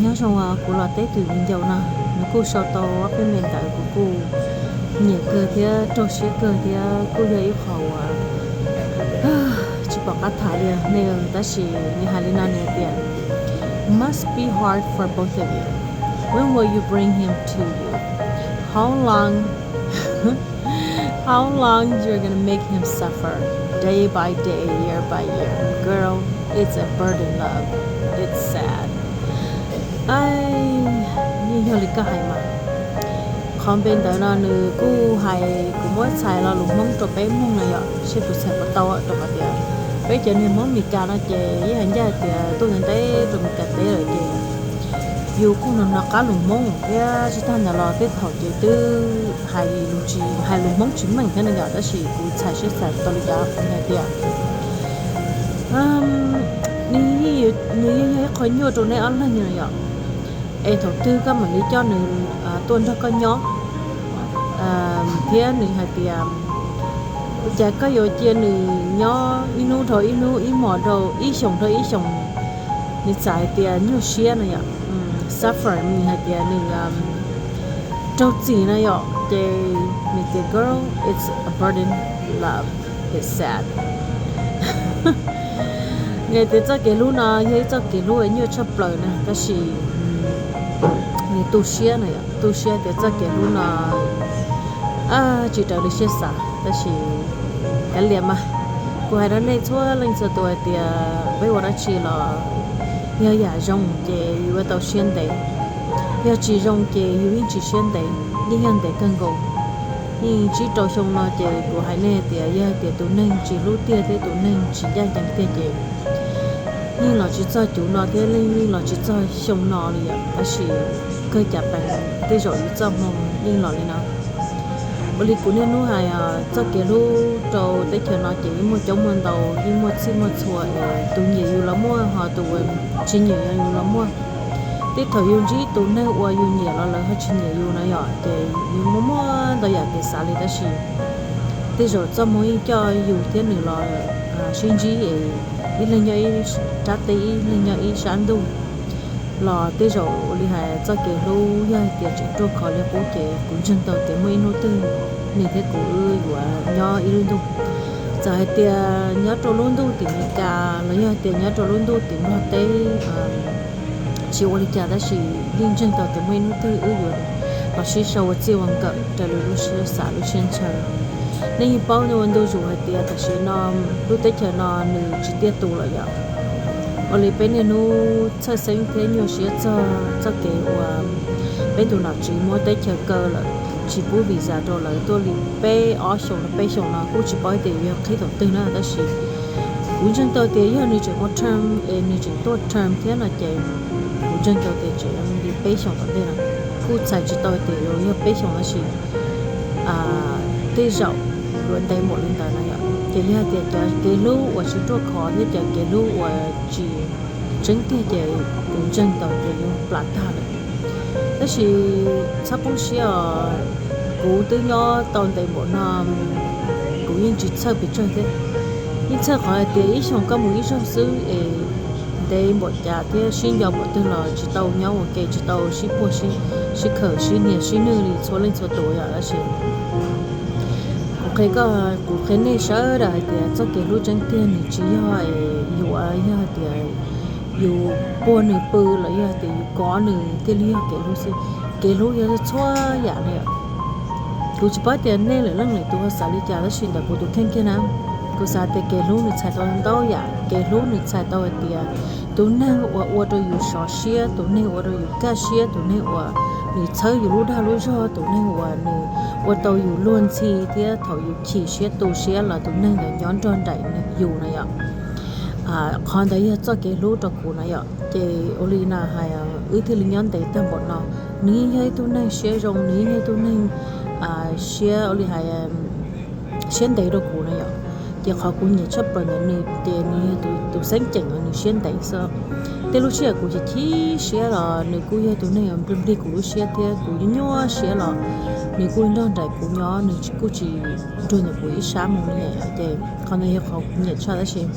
Nyob zoo, kuv los teb tus viv ncaus no, nws kuj sau tau ob peb me ntawv, kuv kuj nyiam kawg thiab raug siab kawg thiab kuj yog ib qho uas tsis pom qab tham li nej, tab sis nws hais li no, nws hais tias, must be hard for both of you. When will you bring him to you? How long How long you're gonna make him suffer day by day, year by year? Girl, it's a burden love. It's sad. Yeej yog li koj hais mas. Qhov npe ntawd no nws kuj hais, kuv muab txhais lo lus Hmoob rau peb mloog na yom, seb puas txhais puas tau, rau qhov tias peb cov niag Hmoob Meskas no ces yeej hais ncaj tias tuaj ntev ntev rau Meskas teb lawm ces yus kuj hnov hnov qab lus Hmoob thiab. Tsis tag ntawd los tej thaum ces twb hais lus tsis, hais lus Hmoob tsis meej thiab na yom, tab sis kuv txhais siab txhais tau li cas kuv hais tias nws yeej yog ib qho nyuaj rau neb ob leeg na yom. Es thaum twg koj mam li coj nws tuaj nrog koj nyob, thiab nws hais tias cas koj yuav cia nws nyob ib hnub dhau ib hnub, ib hmos dhau ib xyoos dhau ib xyoos, nws txawm hais tias nyuaj siab no yom. Suffer means hais tias nws raug txim no yom, ces nws tias, girl, it's a burden, love, it's sad. Nws tias txoj kev hlub no yog ib txoj kev hlub uas nyuaj tshaj plaws na, tab sis nws tu siab no yom, tu siab tias txoj kev hlub no tsis raws li siab xav, tab sis kav liam mas. Kuv hais rau nej txhua leej txhua tus hais tias peb ua dab tsi los yog yam zoo ces yus yuav tau siab ntev, yog tsis zoo ces yus yeej tsis siab ntev, yeej yog ntev kawg nkaus. Yeej tsib rau xyoo no ces kuv hais nej tias yog tias tus neeg tsis hlub tiag thiab tus neeg tsis ncaj ncees tiag ces yeej los tsis txog cuv no thiab yeej los tsis txog xyoo no li yom. Tab sis kawg cas peem tej zaum yus txoj hmoo yeej los li no. Ua li kuv niaj hnub hais, txoj kev hlub rau teb chaws no ces yeej muaj coob muaj ntau, yeej muaj txhij muaj txhua es tus nyiam yus los muaj ho tus uas tsis nyiam yus los muaj. Tej thaum yus ntsib tus neeg uas yus nyiam los lawv ho tsis nyiam yus na yom, ces yus muaj muaj ntau yam kev xav li, tab sis tej zaum txoj hmoo yeej coj yus thiab nws los sib ntsib es ib leeg nyob ib rab teb, ib leeg nyob ib sab ntuj. Los tej zaum ua li hais txoj kev hlub yog hais tias tseem ruaj khov li qub ces kuv ntseeg tau tias muaj ib hnub twg nws thiab kuv wb yuav nyob ib lub ntuj. Txawm hais tias nyob rau lub ntuj tim Meskas los yog hais tias nyob rau lub ntuj tim Nplog teb, tsis ua li cas tab sis yeej ntseeg tau tias muaj ib hnub twg wb yuav los sib sau ua txij ua nkawm raws li lub siab xav lub siab ntshaw. Nej yeej paub nej ua ntu zus hais tias tam sim no lub teb chaws no nws tsis tiaj tus lawm yom. Ua li peb niaj hnub txhawj xeeb thiab nyuaj siab txog txoj kev uas peb tus nom tswv muab teb chaws kaw lawm, tsis pub visa rau lawv tuaj li peb ob xyoos los peb xyoos no kuj tsis paub tias yuav yog qhib thaum twg na, tab sis kuv ntseeg tau tias yog nws tseem ua term es nws tseem tuaj term thiab no ces kuv ntseeg tau tias tseem li peb xyoos tom ntej no. Kuj txhais tsis tau tias yuav yog peb xyoos tab sis tej zaum yuav ntev npaum li ntawd na yom. Ces yog tias cov kev hlub uas tsis ruaj khov thiab cov kev hlub uas tsis tseeb tiag ces kuv ntseeg tau tias yuav plam tag lawm. Tab sis txhob poob siab os, kuv twb nyob tau ntev npaum no, kuv yeej tsis txhawj pes tsawg thiab. Yeej txhawj qhov hais tias ib xyoos koj mus ib zaug xwb es ntev npaum cas thiab sib nco npaum twg los tsis tau nyob ua ke, tsis tau sib puag sib khawm sib hnia sib nwj li txhua leej txhua tus yom. Tab sis kuv qhia koj, kuv qhia nej sawv daws hais tias txoj kev hlub tseeb tiag nws tsis yog es yuav yog hais tias yus puag nws pw los yog hais tias yus kov nws thiaj li yog kev hlub xwb. Kev hlub yog txhua yam li. Kuv tsis paub tias nej lwm leej lwm tus ho xav li cas tab sis ntawm kuv tus kheej kiag na, kuv xav tias kev hlub nws txhais tau ntau yam. Kev hlub nws txhais tau hais tias tus neeg uas ua rau yus sov siab, tus neeg ua rau yus kaj siab, tus neeg uas nws txhawb yus lub dag lub zog, tus neeg uas nws ua tau yus luag ntxhi thiab thaum yus chim siab tu siab los tus neeg ntawd nyob nrog nraim yus na yom. Qhov ntawd yog txoj kev hlub rau kuv na yom. Ces ua li no hais, wb thiaj li nyob ntev tag npaum no. Nws yeej yog ib tug neeg siab zoo, nws yeej yog ib tug neeg siab ua li hais siab ntev rau kuv na yom. Ces qhov kuv nyiam tshaj plaws ntawm nws ces nws yog tus xeeb ceem uas nws siab ntev xwb. Tej lub sij hawm kuv chim chim siab los nws kuj yog tus neeg uas nplig nplig kuv lub siab thiab kuv nyuaj siab los nws kuj nrog nraim kuv nyob, nws kuj tsis nrug ntawm kuv ib sab mus li. Ces qhov ntawd yog qhov kuv nyiam tshaj tab sis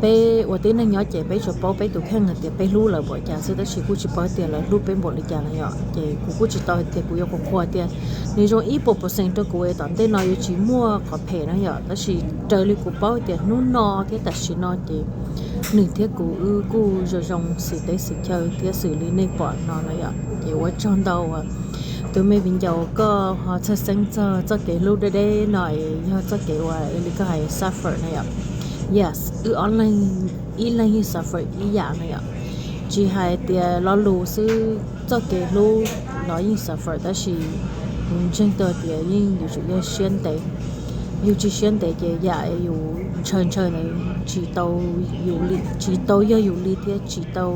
peb ua tib neeg nyob ces peb tsuas paub peb tus kheej hais tias peb hlub lawv npaum cas xwb, tab sis kuj tsis paub tias lawv hlub peb npaum li cas na yom. Ces kuv kuj tsis tau hais tias kuv yuav qhuas qhuas tias nws zoo ib puas percent rau kuv es tom ntej no yuav tsis muaj qhov phem na yom. Tab sis raws li kuv paub tias hnub no thiab tam sim no ces nws thiab kuv wb kuj zoo zoo xws teb xws chaw thiab xws li nej pom no na yom. Ces ua tsaug ntau uas tus me viv ncaus koj ho txhawj xeeb txog txoj kev hlub deb deb no es yog txoj kev uas li koj hais suffer na yom. Yes, wb ob leeg, ib leeg yeej suffer ib yam na yom. Tsis hais tias lo lus xwb, txoj kev hlub los yeej suffer, tab sis kuv ntseeg tau tias yeej yuav tsum yog siab ntev. Yus tsis siab ntev ces yam yus ntshaw ntshaw ntawd tsis tau, tsis tau yog yus li thiab tsis tau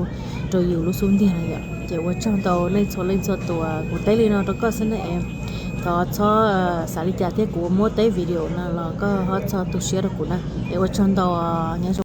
rau yus lub xub ntiag na yom. Ces ua tsaug ntau nej txhua leej txhua tus, kuv teb li no rau koj xwb na es thov txhob xav li cas thiab, kuv muab teb video no los koj ho txhob tu siab rau kuv na. Es ua tsaug ntau, nyob